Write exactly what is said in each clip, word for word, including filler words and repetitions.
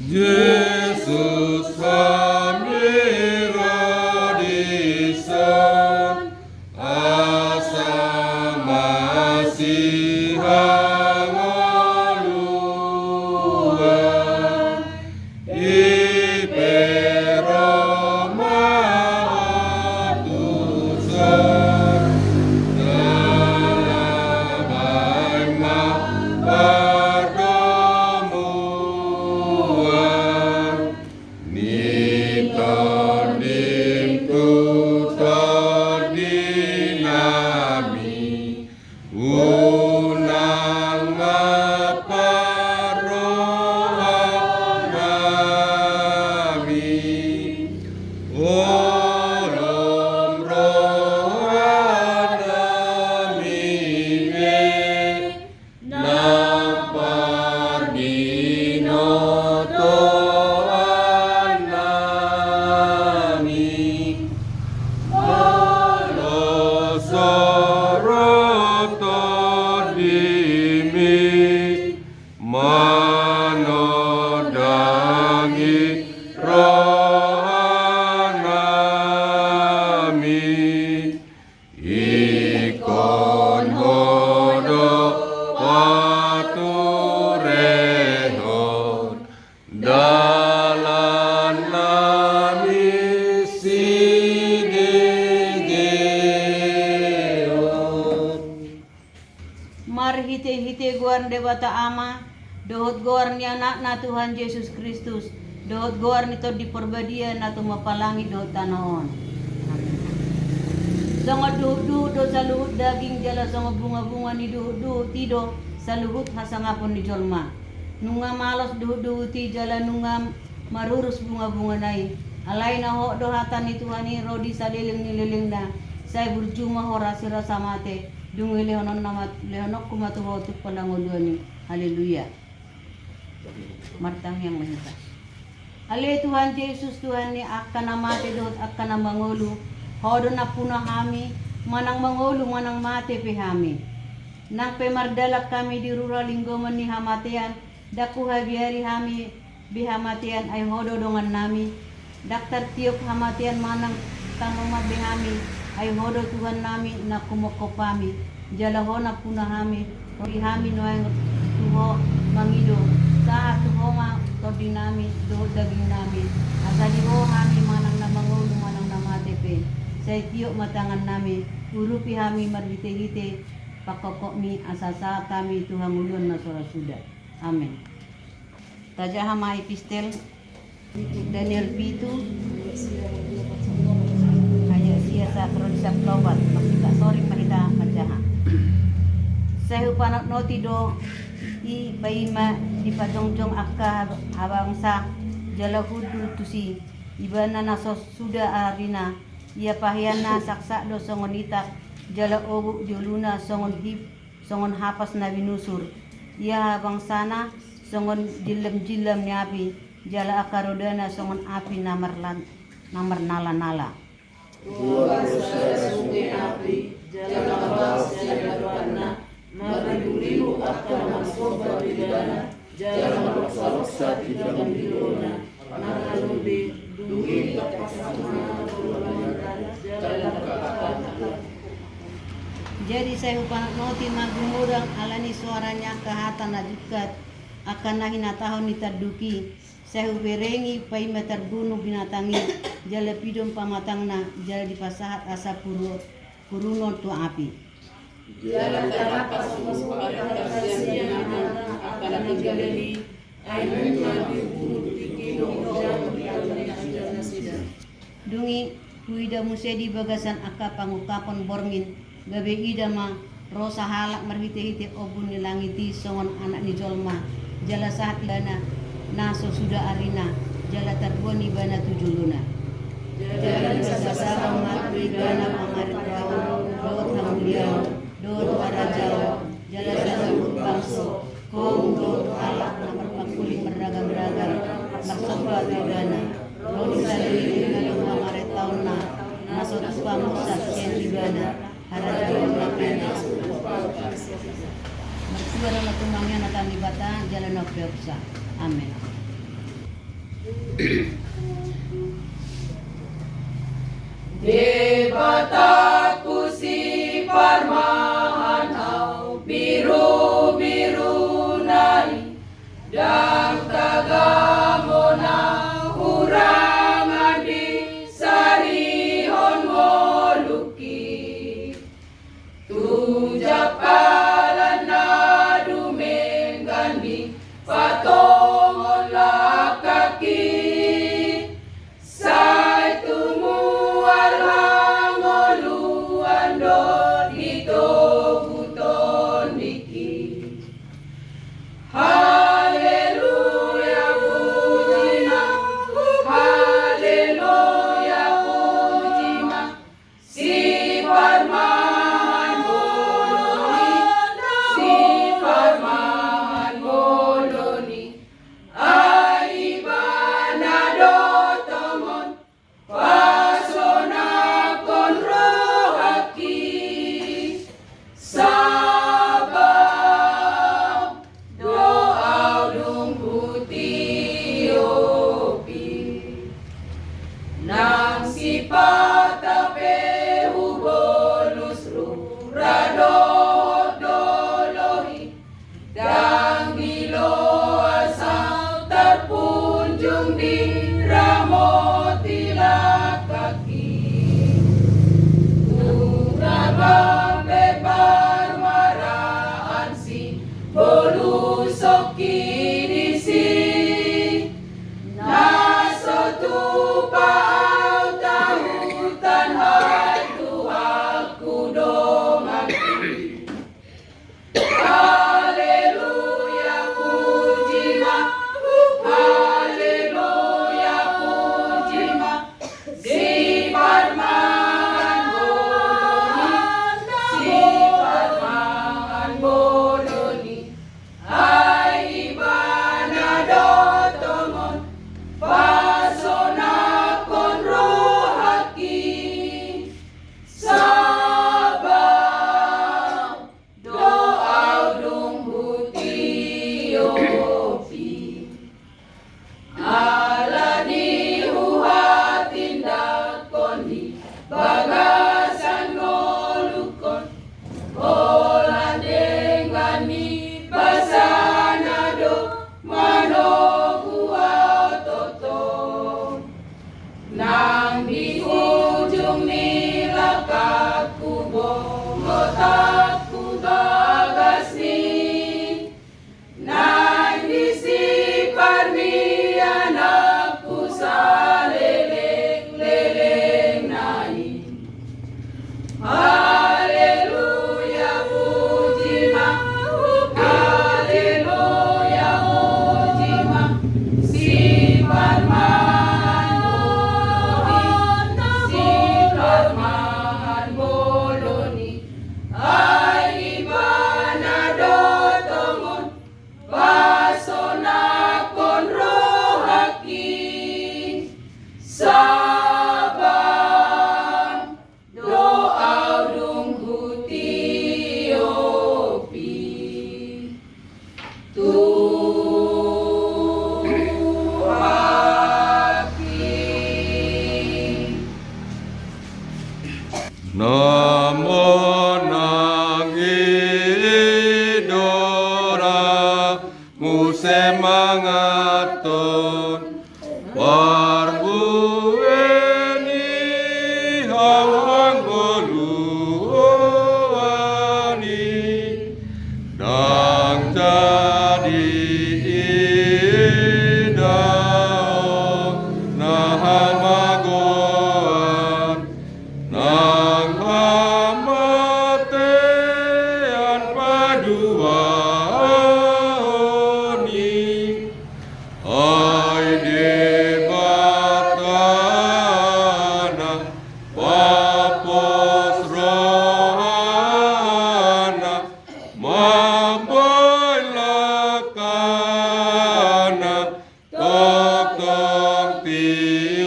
Jesus, ham i ro dison, asa masihaholongan. I pe ro ma ho tu son, jala baen ma pardomuan ni Tondim tu tondinami. Unang ma parrohanami, holom rohanami be, nang parbinotoannami. Molo so ro Tondimi manondangi rohanami, ingkon Ho do paturehon dalannami sidegeon. Marhitehite goar ni Debata Ama, dohot goar ni Anakna Tuhan Jesus Kristus, dohot goar ni Tondi Parbadia na tumompa langit dohot tano on. Amen. Songon duhutduhut do saluhut daging, jala songon bungabunga ni duhutduhut i do saluhut hasangapon ni jolma. Nunga malos duhutduhut i jala nunga marurus bungabungana i. Alai na hot do hata ni Tuhan i ro di saleleng ni lelengna, sai burju ma horas ni rasa mate, dung i lehononna ma, lehononku ma tu Ho tumpak na ngolu i. Haleluya. Martangiang ma hita. Ale Tuhan Jesus, Tuhan ni angka na mate dohot angka na mangolu, Ho do nampuna hami, manang mangolu manang mate pe hami. Nang pe mardalan hami di rura linggoman ni hamatean, ndang huhabiari hami be hamatean, ai Ho do dongannami. Ndang tartiop hamatean manang tanoman be hami, ai Ho do Tuhannami na humophop hami. Jala Ho nampuna hami, ro di hami nuaeng tu Ho mangido, sahat tu Ho ma tondinami dohot dagingnami. Asa di Ho hami manang na mangolu manang na mate pe, sai tiop ma tangannami, urupi hami marhitehite pangkophopmi, asa sahat hami tu hangoluan na so ra suda. Amen. Tajaha ma epistel Daniel pitu, ayat sia sahat ro di sampulu opat. Marsipasoring ma hita manjaha. Sai hupanotnoti do i paima dipajongjong angka habangsa jala hundul tusi, ibana na so suda arina. Ia paheanna saksak do songon itak, jala ogut di uluna songon hip, songon hapas na binusur. Ia habangsana songon jillamjillam ni api, jala angka rodana songon api na marlan-, na marnalanala. Dua do sada sunge api, jala marbaos sian adopanna, marriburibu angka na marsomba tu ibana, jala marroksaroksat di pangondiloonna, marhalumbi, dung i tangkas ma na margulanganta, jala marpangkat. Jadi sai hupanotnoti ma gumodang ala ni soara ni angka hata na jungkat, angka na hinatahon ni tanduk i, sai huberengi paima tarbunu binatang i, jala pidong pamatangna, jala dipasahat asa puru-, purunon tu api. Jala tarangkas ma suang angka sian angka na ninggalan i, ai nunga dibunu tingki do jam di adopan ni nasida. Dung i huida muse di bagasan angka pangungkapon borngin, gabe ida ma ro sahalak marhitehite ombun ni langit i songon Anak ni jolma, jala sahat ibana na so suda arina, jala tarboan ibana tu jolona. Jala dipasahat ma tu ibana pangaridoan dohot hamuliaon dohot harajaon, jala saluhut bangso, koum dohot halak na marpangkuling marragamragam, marsomba tu ibana. Ro di sadari on na dohot hamarentaonna, na so tupa mursak sian ibana, harajaonna pe na so tupa. Martua do na tumangihon hata ni Debata, jala na umpeopsa. Amen. Debatangku, siparmahan ahu, birubiru na i, ndang tagamona hurangan disarihon ngolungki. Tu jampalan na dumenggan dipatongon langkangki, sai tu mual hangoluan do di togu tondingki. Haleluya, puji ma, haleluya, puji ma. Siparmahan bolon i, siparmahan bolon i, ai Ibana do tongon pasonangkon rohangki. Sabap do ahu dung hutiopi, nang sipata pe hubolus rura dohot dolok i, ndang diloas ahu tarpunjung diramoti langkangki. Tung ra pe parmaraan sibolusonki disi, na so tupa ahu tahutan, hai Tuhanku, donganki. Haleluya, puji ma, haleluya, puji ma. Siparmahan bolon i, siparmahan bolon i, ai Ibana do tongon pasonangkon rohangki. Sabap do ahu dung hutiopi, ala ni huhatindanghon di bagasan ngolungkon, holan denggan ni basana do manogu ahu toto. Nang di ujung ni langkangku, bongotanku bagas ni, nang disi parmiananku salelenglelengna i. Haleluya, puji ma, haleluya, puji ma. Siparmahan bolon i, siparmahan bolon i, ai Ibana do tongon pasonangkon rohangki. Sabap do ahu dung hutiopi, Tuhanki. Namonang i do ra muse manganhon parbue ni hahangoluan i, ndang jadi idaon na hamagoan, nang hamatean paduahon i. Ai Debata na papos rohana, mambahen langkana, tongtong ti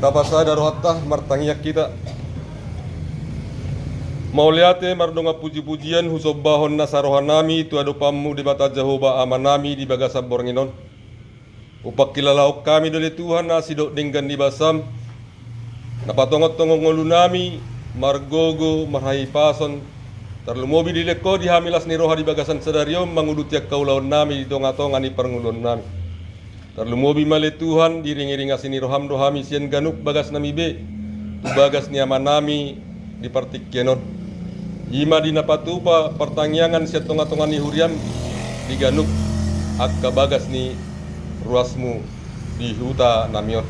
Tapasada rohanta, martangiang hita. Mauliate mardongan pujipujian husombahon nasa rohanami tu adopanmu Debata Jahowa Amanami di bagasan borngin on. Hupangkilalahon hami do ale Tuhan asi dohot denggan ni basam, na patongontongon ngolunami, margogo, marhahipason, tarlumobi dilehon Ho di hami las ni roha di bagasan sadari on manguduti angka ulaonnami di tongatonga ni parngoluonnami. Tarlumobi ma ale Tuhan, diiringiring asi ni roham do hami sian ganup bagasnami be, tu bagas ni Amanami di partingkian on. I ma di na patupa partangiangan sian tongatonga ni huriam di ganup angka bagas ni ruasmu di hutanami on.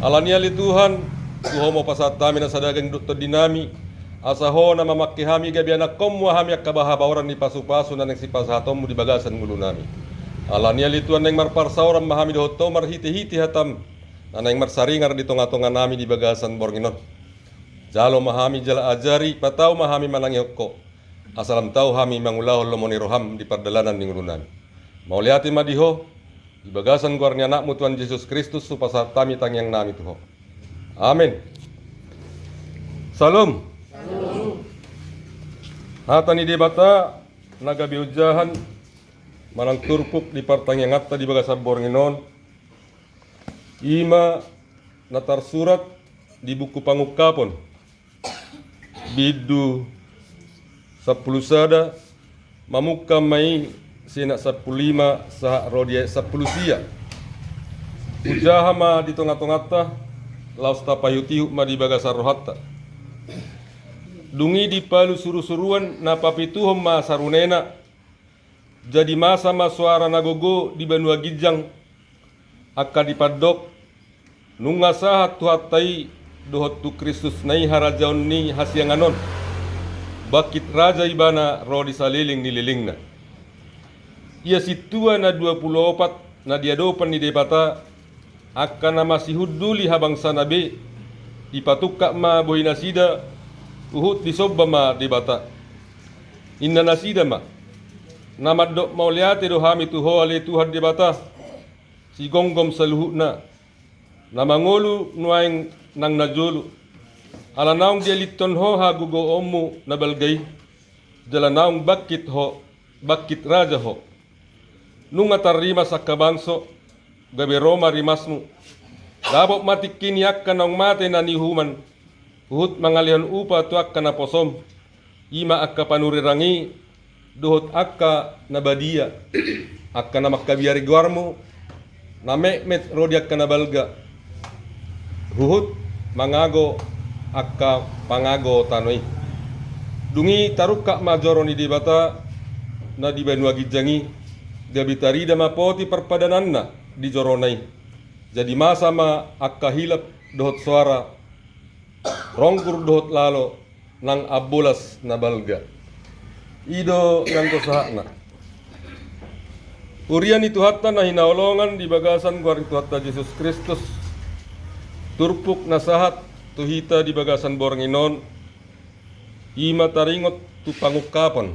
Alani i ale Tuhan, tu Ho ma hupasahat hami na sada daging dohot tondinami, asa Ho na mamangke hami gabe anakkonmu, hami angka habaoran ni pasupasu na naeng sipasahatonmu di bagasan ngolunami. Alani i ale Tuhan, naeng marparsaoran ma hami dohot Ho marhitehite hatam, na naeng marsaringar di tongatonganami di bagasan borngin on. Jalo ma hami jala ajari, patau ma hami manangihon Ho, asa lam tau hami mangulahon lomo ni roham di pardalanan ni ngolunami. Mauliate ma di Ho, di bagasan goar ni Anakmu Tuhan Jesus Kristus hupasahat hami tangiangnami tu Ho. Amen. Syalom. Hata ni Debata na gabe ojahan manang turpuk di partangianganta di bagasan borngin on, i ma na tarsurat di buku Pangungkapon, bindu sampulu sada, mamungka ma i sian ayat sampulu lima sahat ro di ayat sampulu sia. Hujaha ma di tongatonganta, laos tapaihutihut ma di bagasan rohanta. Dung i dipalus surusuruan na papituhon ma sarunena, jadi masa ma soara na gogo di banua ginjang, angka dipandok, nunga sahat Tuhanta i dohot tu Kristusna i harajaon ni hasiangan on. Bangkit raja Ibana ro di saleleng ni lelengna. Ia sintua na dua pulu opat na di adopan ni Debata, angka na masihundul i habangsana be, dipatungkap ma bohinasida, huhut disomba ma Debata. Ninna nasida ma: Na mandok mauliate do hami tu Ho ale Tuhan Debata, sigomgom saluhutna, na mangolu nuaeng nang na jolo. Ala naung dialithon Ho hagogoonmu na balga i, jala naung bangkit Ho, bangkit raja Ho. Nunga tarrimas angka bangso, gabe ro ma rimasmu. Dapot ma tingki ni angka naung mate na niuhuman, huhut mangalehon upa tu angka naposom, i ma angka panurirang i, dohot angka na badia, angka na mangkabiari goarmu, na metmet ro di angka na balga, huhut mangago angka pangago tano i. Dung i tarungkap ma joro ni Debata na di banua ginjang i, gabe tarida ma poti parpadananna di jorona i. Jadi masa ma angka hilap dohot soara, ronggur dohot lalo, nang ambolas na balga. I do nanggo sahatna. Huria ni Tuhanta na hinaholongan di bagasan goar ni Tuhanta Jesus Kristus, turpuk na sahat tu hita di bagasan borngin on, i ma taringot tu pangungkapon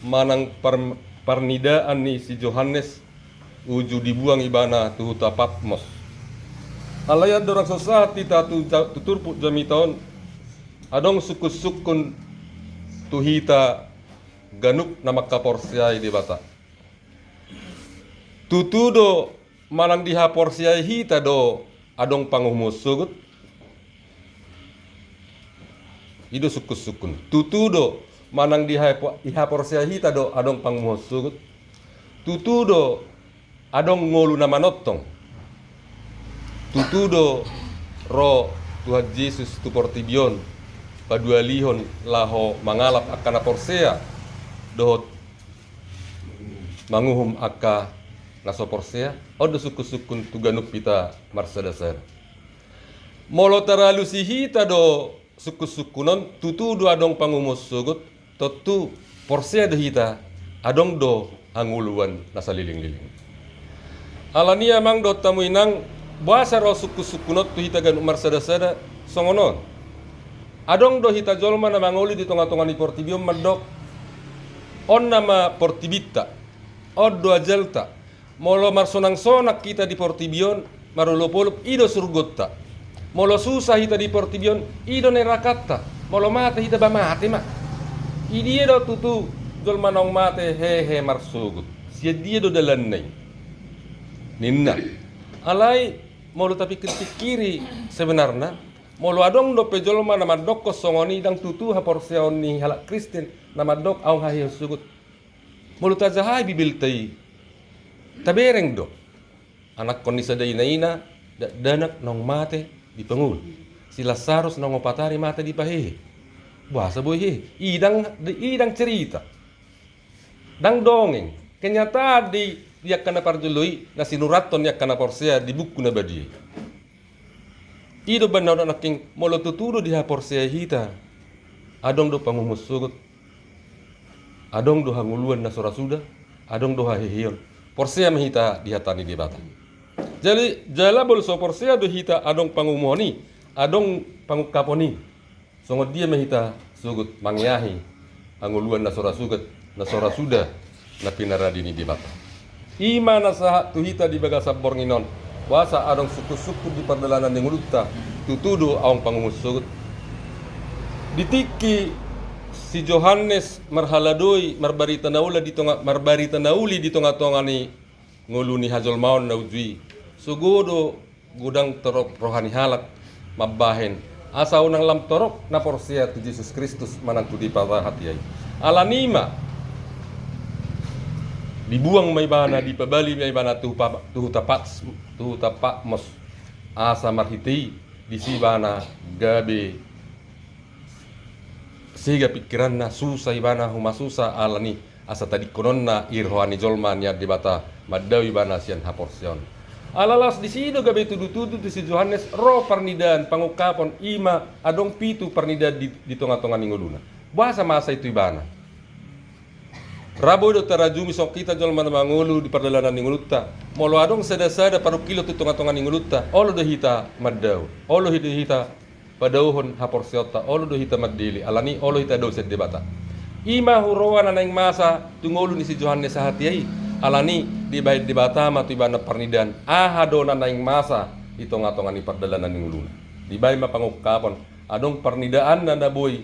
manang par-, parnidaan ni si Johannes, uju dibuang ibana tu huta Patmos. Alai andorang so sahat hita tu ja-, tu turpuk jamita on, adong sungkunsungkun tu hita ganup na mangkaporseai Debata. Tutu do manang dihaporseai hita do adong panguhumon sogot? I do sungkunsungkun. Tutu do manang dihapo-, dihaporseai hita do adong panguhumon sogot? Tutu do adong ngolu na manongtong? Tutu do ro Tuhan Jesus tu portibi on padualihon laho mangalap angka na porsea dohot manguhum angka na so porsea? On do sungkunsungkun tu ganup hita marsadasada. Molo taralusi hita do sungkunsungkun on, tutu do adong panguhumon sogot, tontu porsea do hita, adong do hangoluan na salelengleleng. Alani i amang dohot hamu inang, boasa ro sungkunsungkun on tu hita ganup marsadasada songon on? Adong do hita jolma na mangolu di tongatonga ni portibi on mandok: On nama portibinta, on do ajalta. Molo marsonangsonang hita di portibi on, marolopolop, i do surgonta. Molo susa hita di portibi on, i do na irakanta. Molo mate hita, ba mate ma. Idia do tutu jolma naung mate hehe marsogot? Sian dia do dalanna i? Ninna. Alai molo tapikir-pikiri, sebenarna, molo adong dope jolma na mandokkon songon i, ndang tutu haporseaon ni halak Kristen na mandok ahu hahehehon sogot. Molo tajahai Bibelta i, tabereng do. Anakkon ni sada inaina, dakdanak naung mate dipangolu. Si Lasarus naung opat ari mate dipahehe. Boasa boi hehe? I ndang, i ndang cerita. Ndang dongeng. Kenyataan di, di angka na parjolo i, na sinurathon ni angka na porsea di buku na badia i. I do umbahen na hudok nangkin, molo tutu do dihaporseai hita, adong do panguhumon sogot, adong do hangoluan na so ra suda, adong do haheheon. Porsea ma hita di hata ni Debata. Jadi, jala molo so porsea do hita adong panguhumon i, adong pangungkapon i, songon dia ma hita sogot mangeahi hangoluan na so ra suda, na so ra suda na pinarade ni Debata? I ma na sahat tu hita di bagasan borngin on. Boasa adong sungkun-sungkun di pardalanan ni ngolunta, tutu do adong panguhumon sogot? Di tingki si Johannes marhaladoi, marbarita na uli di tonga, marbarita na uli di tonga-tonga ni ngolu ni hajolmaon na uju i, sogo do godang torop roha ni halak mambahen asa unang lam torop na porsea tu Jesus Kristus manang tu Debata hatiha i. Alani i ma dibuang ma ibana, dipabali ma ibana tu pa-, tu huta Pats-, tu huta Patmos, asa marhite i disi ibana gabe sega pingkiranna, susa ibana, humasusa. Alani asa tadingkononna i roha ni jolma nian Debata, mandao ibana sian haporseaon. Ala laos disi do gabe tudu-tudu tu si Johannes ro parnidaan, pangungkapon, i ma adong pitu parnidaan di, di tonga-tonga ni ngoluna. Boasa masa i tu ibana? Ra boi do tarajumi songon hita jolma na mangolu di pardalanan ni ngolunta. Molo adong sada-sada parungkilon tu tonga-tonga ni ngolunta, olo do hita mandao, olo do hita padaohon haporseaonta, olo do hita mandele, alani olo hita dao sian Debata. I ma huroha na naeng masa tu ngolu ni si Johannes hatiha i, alani dibahen Debata ma tu ibana parnidaan aha do na naeng masa di tonga-tonga ni pardalanan ni ngoluna. Dibahen ma pangungkapon, adong parnidaanna na boi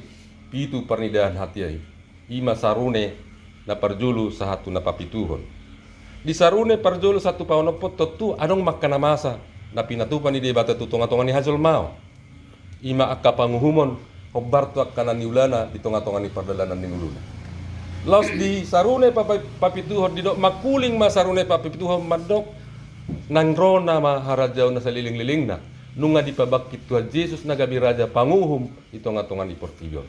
pitu parnidaan hatiha i. I ma sarune na parjolo sahat tu na papituhon. Di sarune parjolo sahat tu paonomhon tontu adong ma angka na masa na pinatupa ni Debata tu tonga-tonga ni hajolmaon. I ma angka panguhumon hombar tu angka na niulana di tonga-tonga ni pardalanan ni ngoluna. Laos di sarune papa-, papituhon didok, mangkuling ma sarune papituhon mandok, nang ro nama harajaon na salelenglelengna, nunga dipabangkit Tuhan Jesus na gabe raja panguhum di tonga-tonga ni portibi on.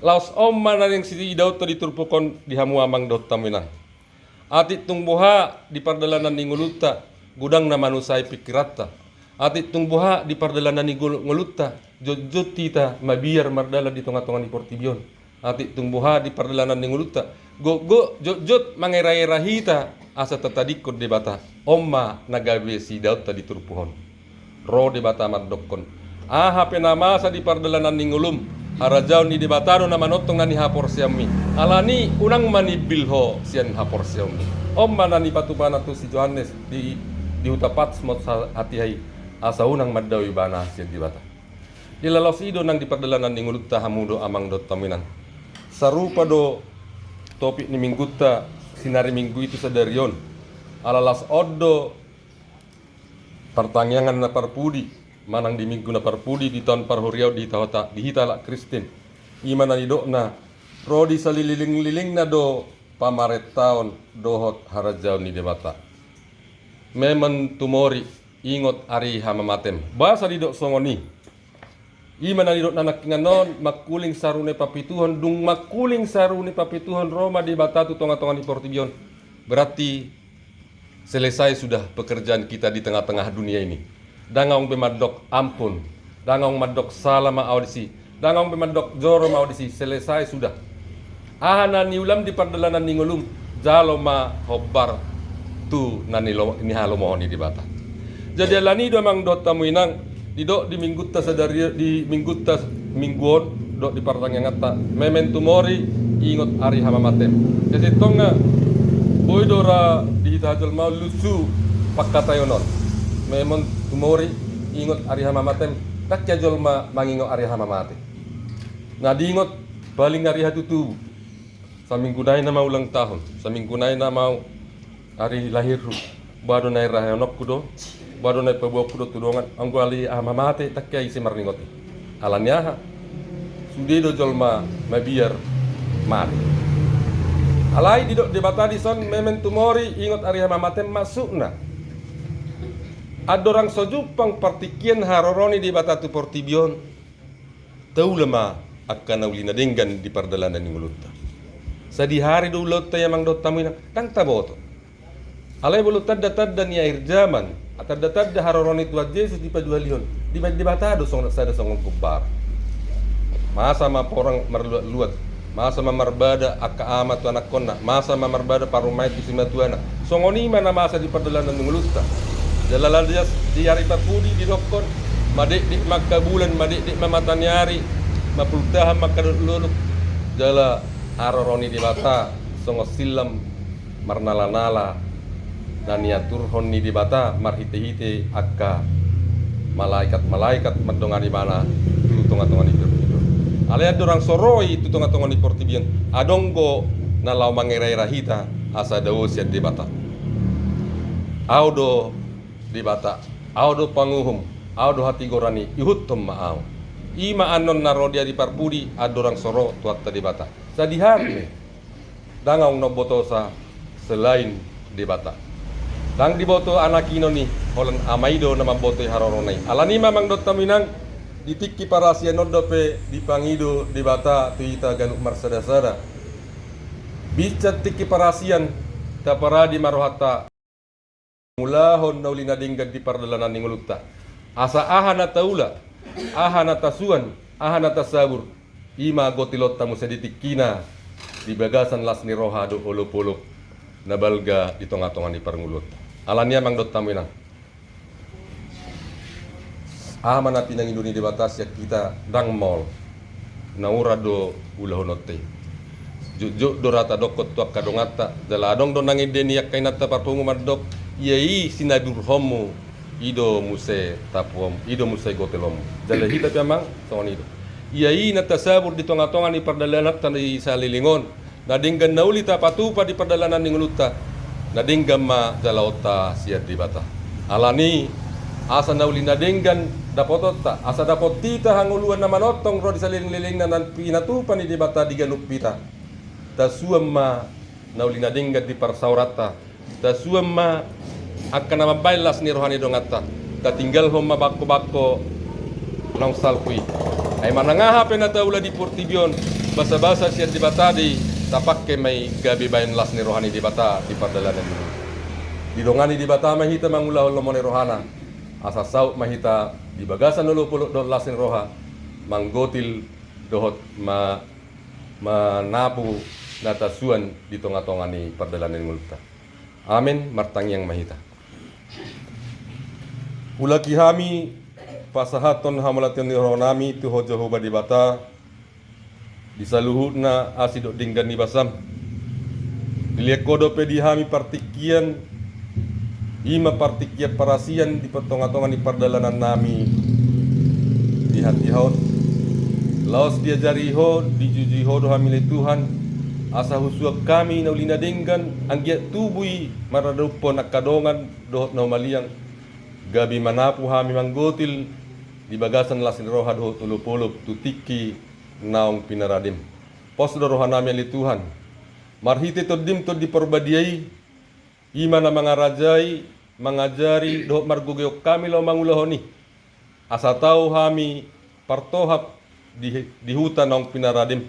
Laos on ma na naeng siidaonta di turpuk on di hamu amang dohot hamu inang. Atik tung boha di pardalanan ni ngolunta godang na manusai pingkiranta. Atik tung boha di pardalanan ni ngol-, ngolunta jotjot hita mabiar mardalan di tonga-tonga ni portibi on. Atik tung boha di pardalanan ni ngolunta gok-gok jotjot mangera-era hita asa tatadingkon Debata. On ma na gabe siidaonta di turpuk on. Ro Debata mandokkon, aha pe na masa di pardalanan ni ngolum, harajaon ni Debata do na manongtong na nihaporseaonmi. Alani unang manimbil ho sian haporseaonmi. On ma na nipatupana tu si Johannes di, di huta Patmos ha-, hatiha i, asa unang mandao ibana sian Debata. Di laos i do nang di pardalanan ni ngolunta hamu dohot amang dohot hamu inang. Sarupa do topik ni minggunta sinari minggu i tu sadari on. Ala laos on do partangiangan na parpudi, manang di minggu na parpudi di taon parhuriaon di hita hota, di hita halak Kristen. I ma na nidokna, ro di salelenglelengna do pamarentaon dohot harajaon ni Debata. Memang tumori ingot ari hamamatem. Boasa didok songon i? I ma na nidok na nangkiningan on, mangkuling sarune papituhon, dung mangkuling sarune papituhon ro ma Debata tu tonga-tonga ni portibi on. Berarti selesai sudah pekerjaan kita di tengah-tengah dunia ini. Ndang adong be mandok ampun, ndang adong mandok sala ma ahu disi, ndang adong be mandok joro ma ahu disi, selesai sudah. Aha na niulam di pardalanan ni ngolum, jalo ma hombar tu na nilo-, nihalomohon ni Debata. Jadi alani i do amang dohot hamu inang, didok di minggunta sadari, di minggunta minggu on, dok di partangianganta, memang tumori ingot ari hamamatem. Jadi tongtong boi do ra di hita hajolmaon lucu pangkataion on. Memang tumori ingot ari hamamatem. Tangkas jolma mangingot ari hamamate. Na diingot paling ari hatutubu. Saminggu nai nama ulang tahun, saminggu nai nama ari lahirhu. Boha do na i raheononku do, boha do na i paboaonku do tu dongan, anggo ari hamamate tangkas ise marningot i. Alani aha? Sude do jolma mabiar mate. Alai didok Debata dison, memento mori, ingot ari hamamate maksudna. Andorang so jumpang partingkian haroro ni Debata tu portibi on, taula ma angka na uli na denggan di pardalanan ni ngolunta. Sadihari do ulaonta i amang dohot hamu inang, ndang taboto. Alai molo tanda-tanda ni akhir zaman, tanda-tanda haroro ni Tuhan Jesus di paduahalihon, dibaen Debata do songon sada songon gombar. Masa ma porang marluat-luat, masa ma marbada angka ama tu anakkonna, masa ma marbada parumaen tu simatuana. Songon i ma na masa di pardalanan ni ngolunta. Jala las di ari parpudi didokkon, madekdek ma angka bulan, madekdek ma mata ni ari, mapultahan ma angka dolok-dolok. Jala haroro ni Debata songon sillam marnala-nala na niaturhon ni Debata marhite-hite angka malaikat-malaikat mandongani ibana tu tonga-tonga ni portibi on. Alai andorang so ro i tu tonga-tonga ni portibi on, adong do na laho mangera-era hita asa dao sian Debata. Ahu do Debata, ahu do panguhum, ahu do hatigoran i, ihuthon ma ahu. I ma annon na ro di ari parpudi andorang so ro Tuhanta Debata. Sadihari. Ndang adong na umbotosa selain Debata. Ndang diboto anak inon i, holan ama i do na mamboto i harorona i. Alani i ma amang dohot hamu inang, di tingki parasian on dope dipangido Debata tu hita ganup marsada-sada. Binsan tingki parasian, taparadi ma rohanta. Mangulahon na uli na denggan di pardalanan ni ngolunta. Asa aha na taula, aha na tasuan, aha na tasabur, i ma gotilonta muse di tingkina di bagasan las ni roha dohot olop-olop na balga di tonga-tonga ni parngoluonta. Alani i amang dohot hamu inang. Aha ma na pinangido ni Debata sian hita, ndang maol. Na ura do ulahononta i. Jotjot do ra tadokkon tu angka donganta, jala adong do nang ende ni angka inanta parpungu mandok, ia i sinabulhonmu, i do muse tapuonmu, i do muse gotilonmu. Jala hita pe amang, songon i do. Ia i na tasabur di tonga-tonga ni pardalananta di saleleng on, na denggan na uli tapatupa di pardalanan ni ngolunta, na denggan ma jalaonta sian Debata. Alani, asa na uli na denggan dapotonta, asa dapot hita hangoluan na manongtong ro di saleleng-lelengna na pinatupa ni Debata di ganup hita. Tasuan ma na uli na denggan di parsaoranta, tasuan ma angka na mambahen las ni roha ni donganta, tatinggalhon ma bangko-bangko naung salpu i. Ai manang aha pe na taula di portibi on, basa-basa sian Debata do i, tapangke ma i gabe bahen las ni roha ni Debata di pardalanan i. Didongani Debata ma hita mangulahon lomo ni rohana, asa saut ma hita di bagasan olop-olop dohot las ni roha, manggotil dohot ma-, manapu na tasuan di tonga-tonga ni pardalanan ni ngolunta. Amen. Martangiang ma hita. Huulaki hami pasahathon hamauliateon ni rohanami tu Ho Jahowa Debata di saluhutna asi dohot denggan ni basam. Dilehon Ho dope di hami partingkian, i ma partingkian parasian di tonga-tonga ni pardalanannami di hatiha on. Laos diajari Ho, dijujui Ho do hami ale Tuhan, asa husuan hami na uli na denggan, anggiat tubu i maradophon angka dongan dohot na humaliang, gabe manapu hami manggotil di bagasan las ni roha dohot olop-olop tu tingki naung pinaradem. Pos do rohanami ale Tuhan, marhite Tondim Tondi Parbadia i, i ma na mangarajai, mangajari dohot margogoihon hami laho mangulahon i, asa tau hami partohap di, di huta naung pinaradem.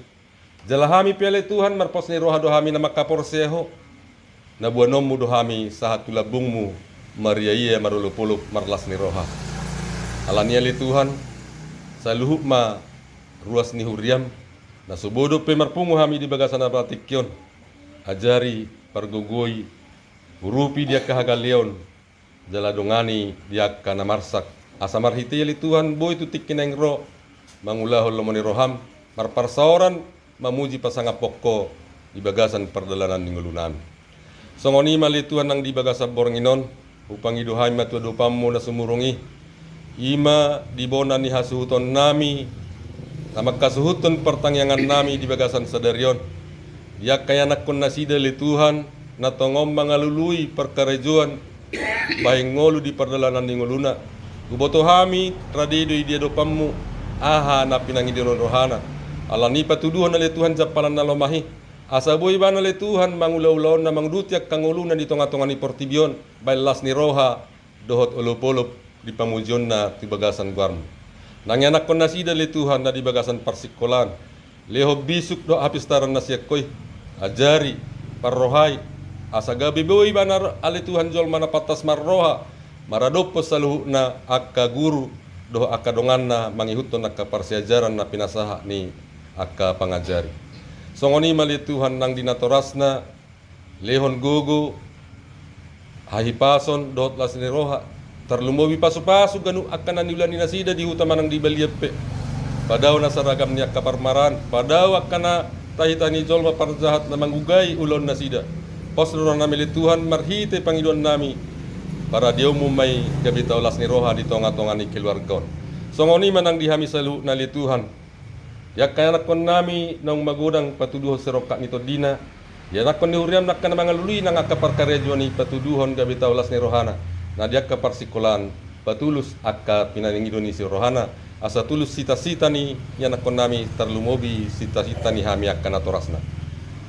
Jala hami pe ale Tuhan, marpos ni roha do hami na mangkaporseai Ho, na boanonmu do hami sahat tu lambungmu, mariaia marolop-olop marlas ni roha. Alani i ale Tuhan, saluhut ma ruas ni huriam, na so boi dope marpungu hami di bagasan partingki on, ajari, pargogoi, urupi di angka hagaleon, jala dongani di angka na marsak, asa marhite i ale Tuhan boi tu tingki naeng ro, mangulahon lomo ni roham, marparsaoran, mamuji pasangaphon Ho di bagasan pardalanan ni ngolunami. Songon i ma ale Tuhan nang di bagasan borngin on, hupangido hami ma tu adopanmu na sumurung i, I ma di bona ni hasuhutonnami, na manghasuhuthon partangiangannami di bagasan sadari on. Di angka ianakkonnasida ale Tuhan, na tongon mangalului parkarejoan, bahen ngolu di pardalanan ni ngoluna. Huboto hami, rade do i di adopanmu, aha na pinangido ni rohana. Alani i patuduhon ale Tuhan jampalan na lomak i. Asa boi ibana ale Tuhan mangula ulaonna manguduti angka ngoluna di tongatonga ni portibi on, bahen las ni roha, dohot olopolop di pamujionna tu bagasan goarmu. Nang ianakkonnasida ale Tuhan na di bagasan parsingkolaan. Lehon bisuk dohot hapistaran na sian ho i. Ajari, parrohai, asa gabe boi ibana ale Tuhan jolma na pantas marroha, maradophon saluhutna angka guru, dohot angka donganna mangihuthon angka parsiajaran na pinasahat ni angka pangajari. Songon i ma ale Tuhan nang di natorasna, lehon gogo, hahipason, dohot las ni roha, tarlumobi pasupasu ganup angka na niula ni nasida di huta manang di balian pe. Padao nasa ragam ni angka parmaraan, padao angka na tahitahi ni jolma parjahat na mangugai ulaonnasida. Pos do rohanami ale Tuhan marhite pangidoannami, paradeonmu ma i gabe tao las ni roha di tongatonga ni keluarga on. Songon i ma nang di hami saluhutna ale Tuhan. Di angka ianakkonnami naung magodang patuduhon sirongkap ni tondina, di anakkon ni huriam nang angka na mangalului nang angka parkarejoan i patuduhon gabe tao las ni rohana, na di angka parsingkolaan patulus angka pinangido ni si rohana, asa tulus sitasita ni ianakkonnami tarlumobi sitasita ni hami angka natorasna.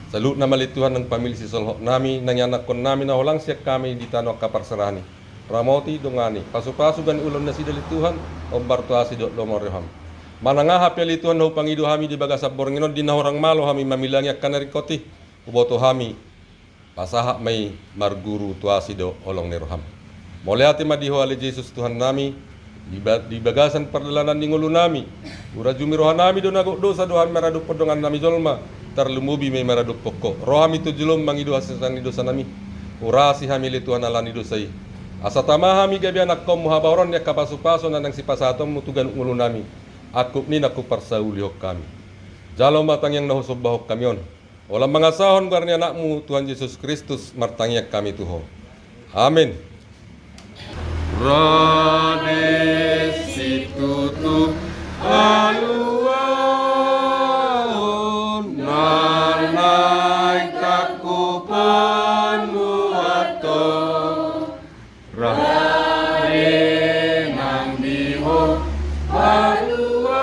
Saluhutna ma ale Tuhan nang pamili sisolhotnami, nang ianakkonnami na holang sian hami di tano angka parserahan i. Ramoti, dongani, pasupasu ganup ulaonnasida ale Tuhan, hombar tu asi dohot lomo ni roham. Manang aha pe ale Tuhan na hupangido hami di bagasan borngin on di na hurang malo hami mamilangi angka na ringkot i, huboto hami, pasahat ma i marguru tu asi dohot holong ni roham. Mauliate ma di Ho ale Jesus Tuhannami, di ba-, di bagasan pardalanan ni ngolunami, hurajumi rohanami do na gok dosa do hami maradophon dongannami jolma, tarlumobi ma i maradophon Ho. Ro hami tu jolom mangido hasesaan ni dosanami. Urasi hami ale Tuhan ala ni dosa i. Asa tama hami gabe anakkonmu habaoron ni angka pasupasu na naeng sipasahatonmu tu ganup ngolunami. Angkup ni naeng huparsaulihon hami. Jalo ma tangiang na husombahon hami on. Holan mangasahon goar ni Anakmu Tuhan Jesus Kristus martangiang hami tu Ho. Amin. Rade situtu haluaon na naeng tangkupanmu antong. Rade nang di Ho haluaon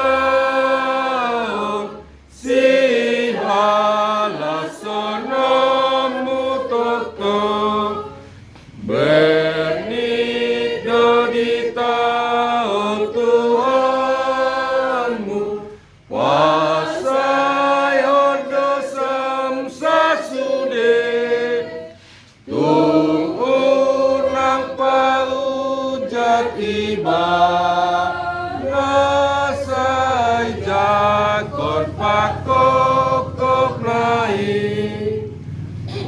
sihalashononmu tongtong. Bernit do di Ho Tuhanmu, pasaihon dosam sasude. Tung unang paunjak ibana, sai jangkon pangkopkopna i.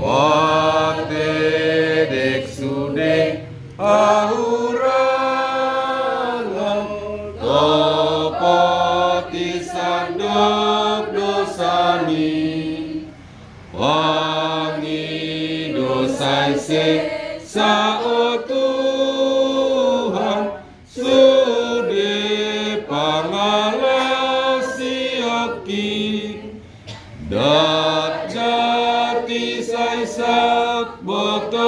Patedek sude hahurangan, topoti sandok dosami. Pangido sai sesa, o Tuhan, sude pangalaosionki. Ndang jati sai sap botoonmu,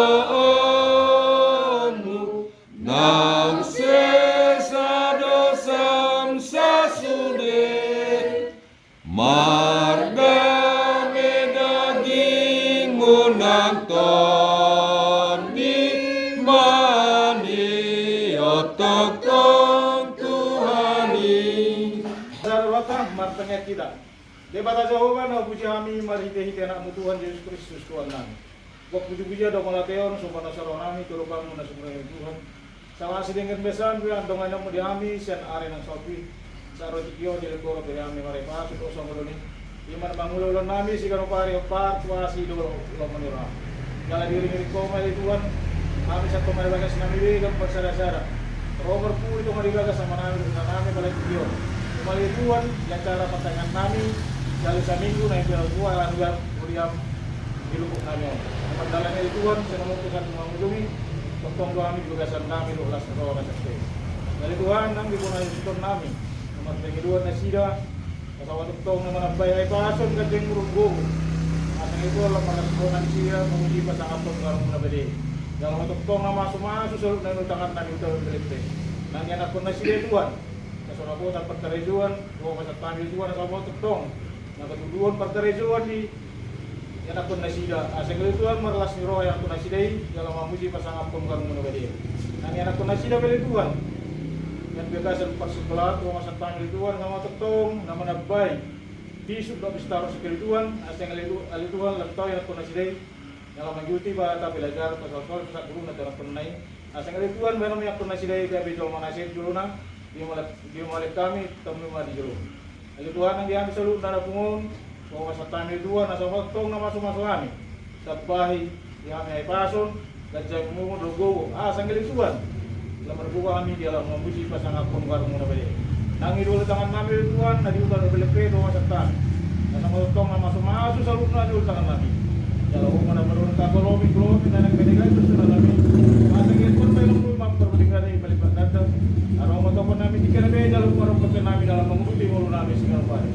naung sesa dosam sasude. Mardame dagingmu nang tondi ma nion tongtong Tuhan i. Saluhutna martangiang hita. Debata Jahowa, na hupuji hami marhitehite Anakmu Tuhan Jesus Kristus Tuhannami. Gok pujipujian dohot panghirimon songon na sarohanami tu adopanmu na sumurung, Tuhan. Sahat ma sidenggan besan pe andonganmu di hami sian ari na saut i. Sahat tu tingki on dilehon Ho pe di hami marhite pasu dohot sangap ni. I ma na mangula ulaonnami siganup ari, hombar tu asi dohot lomo ni roham. Jala diiringiring Ho ma ale Tuhan hami sahat tu tonga ni bagasnami be gabe marsadasada. Ro marpuli tonga ni bagas amanami dohot inanami pala tingki on. Ho ma ale Tuhan di acara partangiangannami, jala saminggu na i pe ro tu acara huriam di lupuknami on. Pardalanan i ale Tuhan, sai na mungkin sai na mangujungi, tongtong do hami di bagasannami dohot las ni roha na sasintong. Ale Tuhan, nang di bona ni suhutonnami na marpangidoan nasida, asa ma tongtong na manambai hahipason ganjang muruk gogo. Asa nang i Tuhan lam marlas roha nasida mamuji pasangaphon goarmu na badia. Jala ma tongtong na mamasu-masu saluhutna na nilehon tangannami tu hami. Nang ianakhon nasida Tuhan na so dapotan parkarejoan, dohot pasahat hami Tuhan asa ma tongtong na patuduhon parkarejoan di ianakhon nasida, asa nang i Tuhan marlas ni roha ianakhon nasida i jala mamuji pasangaphon goarmu na badia. Nang ianakhon nasida pe ale Tuhan na di bagasan parsekolaan, dohot pasahat hami ale Tuhan asa ma tongtong na manambai bisuk dohot pistor ale Tuhan, asa nang i Tuhan lam tau ianakhon nasida i jala mangihut i ba hata pelajaran pasal-pasal pasahat guruna tu ianakhonna i. Asa nang i Tuhan bahenon ma ianakhon nasida i gabe jolma na sesa di jolona. Dia ma ale, dia ma ale hami, tamu ma di jolo. Ale Tuhan, nang di hami saluhutna na pungu on, dohot pasahat hami ale Tuhan asa ma tongtong na mamasu-masu hami. Tambahi di hami hahipason ganjang muruk gogo, asa nang i Tuhan lam margogo hami jala mamuji pasangaphon goarmu na badia. Nang i do ale tangannami ale Tuhan na di huta dohot na di bere pe, dohot pasahat hami asa ma tongtong na mamasu-masu saluhutna na nilehon tangannami. Jala ho ma na padohon hagolomit-golomit na naeng manegai tu suhutonnami. Asa nang i Tuhan bahenon ma i marparbandingan i palipat ganda. Adong ma tongtong nami di kena be jala ho ma adong tongtong nami dalam manguduti ngolunami siganup ari.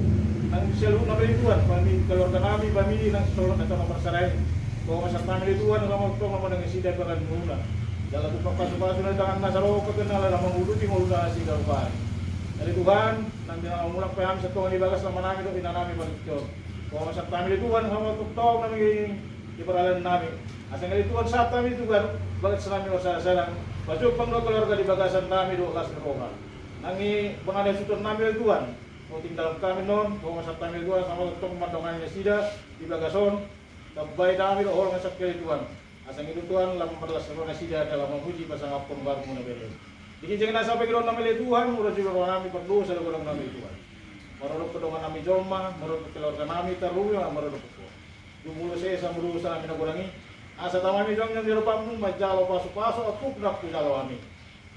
Nang di saluhutna be ale Tuhan, pami keluarganami, pami nang sisongon na tama parsarahon, dohot pasahat hami ale Tuhan asa ma tongtong na manang nasida parannuhuna. Jala tumpak pasu-pasu na di tangan na saro pegena na manguduti ngoluna siganup ari. Ale Tuhan, nang di na mulak pe hami satonga di bagas amanami dohot inanami partingkian, dohot pasahat hami ale Tuhan asa ma tongtong na mangihut di parhalado nami. Asa nang i Tuhan sahat hami tu bagas nami on sada-sada, pajumpang dohot keluarga di bagasan nami dohot las ni roha. Nang i bona ni suhutonnami ale Tuhan, ho tinggalhon hami annon, dohot pasahat hami ale Tuhan asa ma tongtong mandongani nasida di bagas on. Tambai hami dohot holong ni roham ale Tuhan, asa nang i Tuhan lam marlas roha nasida dalam mamuji pasangaphon goarmu na badia. Di ginjang nasa pangidoannami ale Tuhan, mura jiba rohanami pardosa do godang nami ale Tuhan. Marodop pe dongannami jolma, marodop pe keluarganami, tarlumobi ma marodop pe ho. Dung molo sesa molo dosa nami na godang i, asa tama hami jongjong di adopanmu manjalo pasu-pasu ampuna hujalo hami.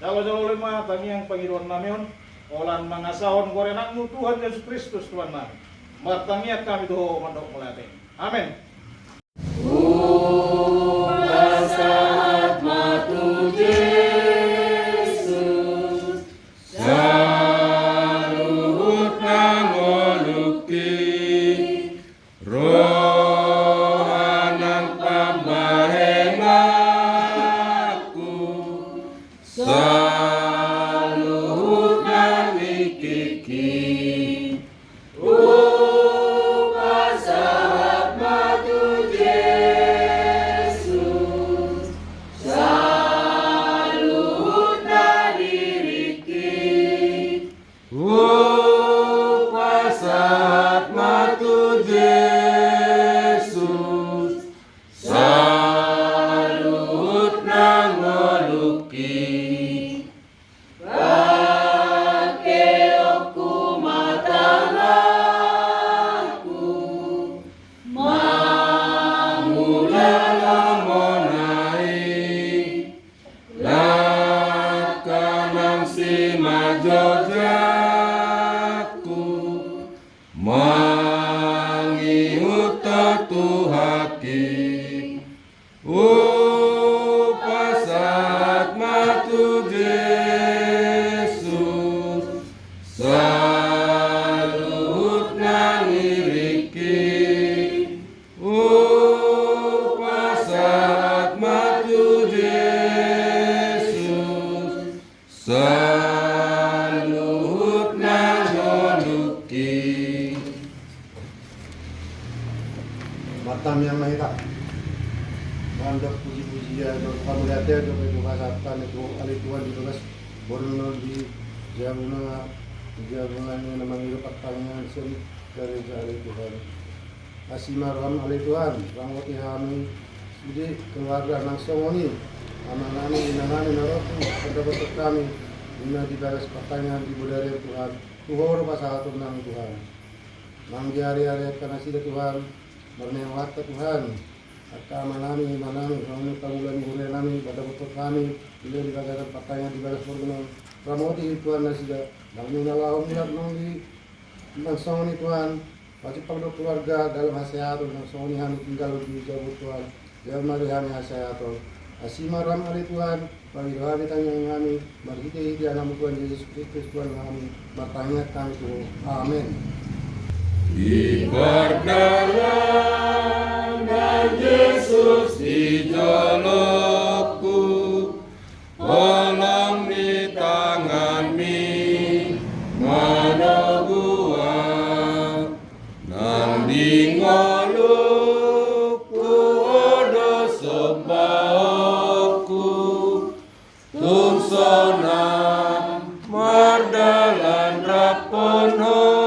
Jalo-jalo ale ma tangiang pangidoannami on, holan mangasahon goar ni anakmu Tuhan Jesus Kristus Tuhannami. Martangiang hami tu ho mandok mauliate. Amen. Hupasahat ma tu Jesus saluhut na ngolungki, roha nang pambahenanku, saluhut na tingki. Hupasahat ma tu Jesus saluhut na diringki. Hupasahat ma tu Jesus saluhut na ngolungki. Pangkeonku ma tanganku mangula lomona i, langka nang simanjojangku mangihut Ho tu haki. Hupasahat ma tu Jesus saluhut na diringki. Hupasahat ma tu Jesus saluhut na ngolungki. Martangiang ma hita. Mandok puji-pujian dohot mauliate dohot pasahaton tu ale Tuhan di bagas borngin on di jabuna, di jabuna ni na mangido partangiangan sian gareja ale Tuhan. Asi ma roham ale Tuhan, ramoti hami sude keluarga nang songon i amanami, inanami na ro tu pandapothon hami, di na di bagas partangiangan di bodari on Tuhan, tu Ho do pasahatonnami Tuhan. Nang di ari-ari angka nasida Tuhan, marmeohanta Tuhan, angka amanami, inanami, songon i pangula ni huria nami, pandapothon hami, di na di bagasan partangiangan di bagas borngin on, ramoti Tuhan nasida, nang di na laho mulak nang di nang songon i Tuhan, pajumpang dohot keluarga dalam hasehaton, nang songon i hami tinggal di jabu Tuhan, jalo ma di hami hasehaton. Asi ma roham ale Tuhan, Pangido hami tangiang hami, marhite-hite Anakmu Tuhan Jesus Kristus Tuhan hami, martangiang hami tu Ho. Amen. Di pardalanan Jesus di jolongku, holong ni tanganMi manogu ahu. Nang di ngolungku Ho do sombaonku, tung sonang mardalan rap dohot Ho.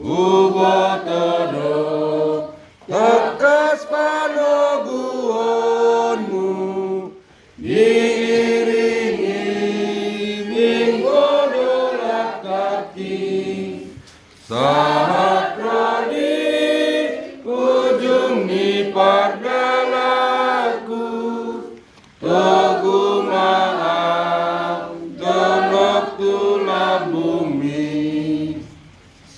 Huboto do tangkas panoguonMu, diiringi ringgo do langkatki, sahat ro di ujung ni pardalananku. Togu ma ahu jonok tu lambungMi,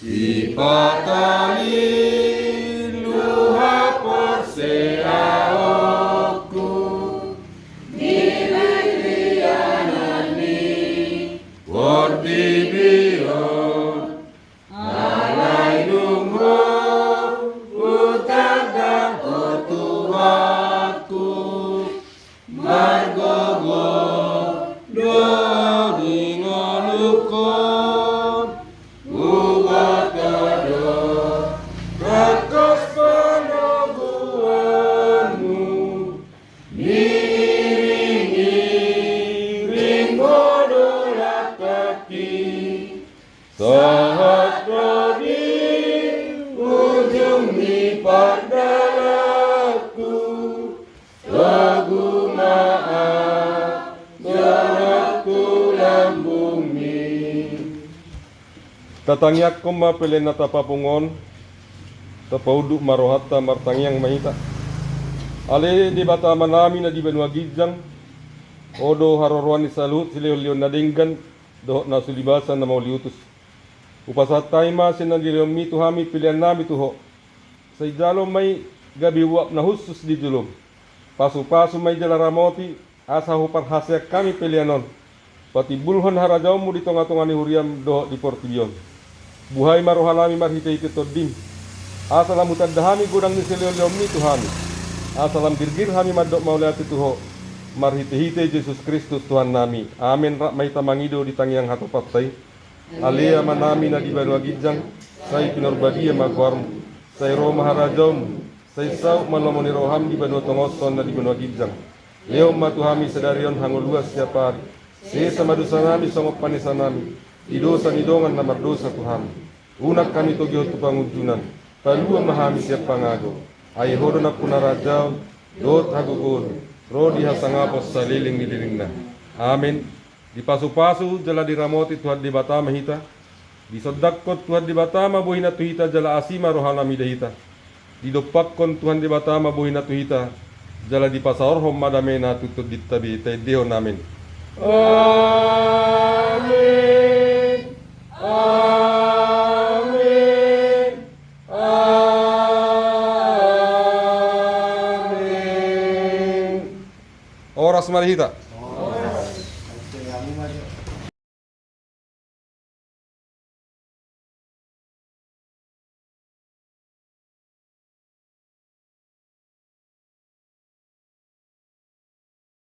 sipatalilu haporseaonku, di lianan ni portibi on. Alai dung Ho hutanda, Ho Tuhanku, margogo do di ngolungkon. Huboto do tangkas panoguonMu, diiringi ringgo do langkatki, sahat ro di ujung ni pardalananku. Togu ma ahu jonok tu lambungMi. Tatangiangkon ma pelean na tapapung on. Tapaunduk ma rohanta, martangiang ma hita. Ale Debata Amanami na di banua ginjang, Ho do haroroan ni saluhut silehon-lehon na denggan dohot na sulibasa na mauliutus. Hupasahat hami ma sian na nilehonMi tu hami peleannami tu Ho. Sai jalo ma i gabe uap na hushus di jolom. Pasu-pasu ma i jala ramoti, asa huparhaseang hami pelean on patimbulhon harajaonMu di tonga-tonga ni huriaM dohot di portibi on. Buhai ma rohanami marhite-hite TondiM, asa lam hutanda hami godang ni silehon-lehonMi tu hami, asa lam girgir hami mandok mauliate tu Ho, marhite-hite Jesus Kristus Tuhannami. Amen. Rap ma hita mangido di tangiang hatopanta i. Ale Amanami na di banua ginjang, sai pinarbadia ma goarMu, sai ro ma harajaonMu, sai saut ma lomo ni rohaM di banua tonga on songon na di banua ginjang. Lehon ma tu hami sadari on hangoluan siapari. Sesa ma dosanami songon panesanami di dosa ni dongan na mardosa tu hami. Unang hami togihon tu pangunjunan, palua ma hami sian pangago. Ai Ho do nampuna harajaon dohot hagogoon ro di hasangapon saleleng ni lelengna. Amen. Dipasu-pasu jala diramoti Tuhan Debata ma hita. Disondangkon Tuhan Debata ma bohiNa tu hita jala asi ma rohaNa mida hita. Didompakkon Tuhan Debata ma bohiNa tu hita, jala dipasaorhon ma dameNa tu tondinta be. Taendehon amen. Amen. Amen. Amen. Horas ma di hita.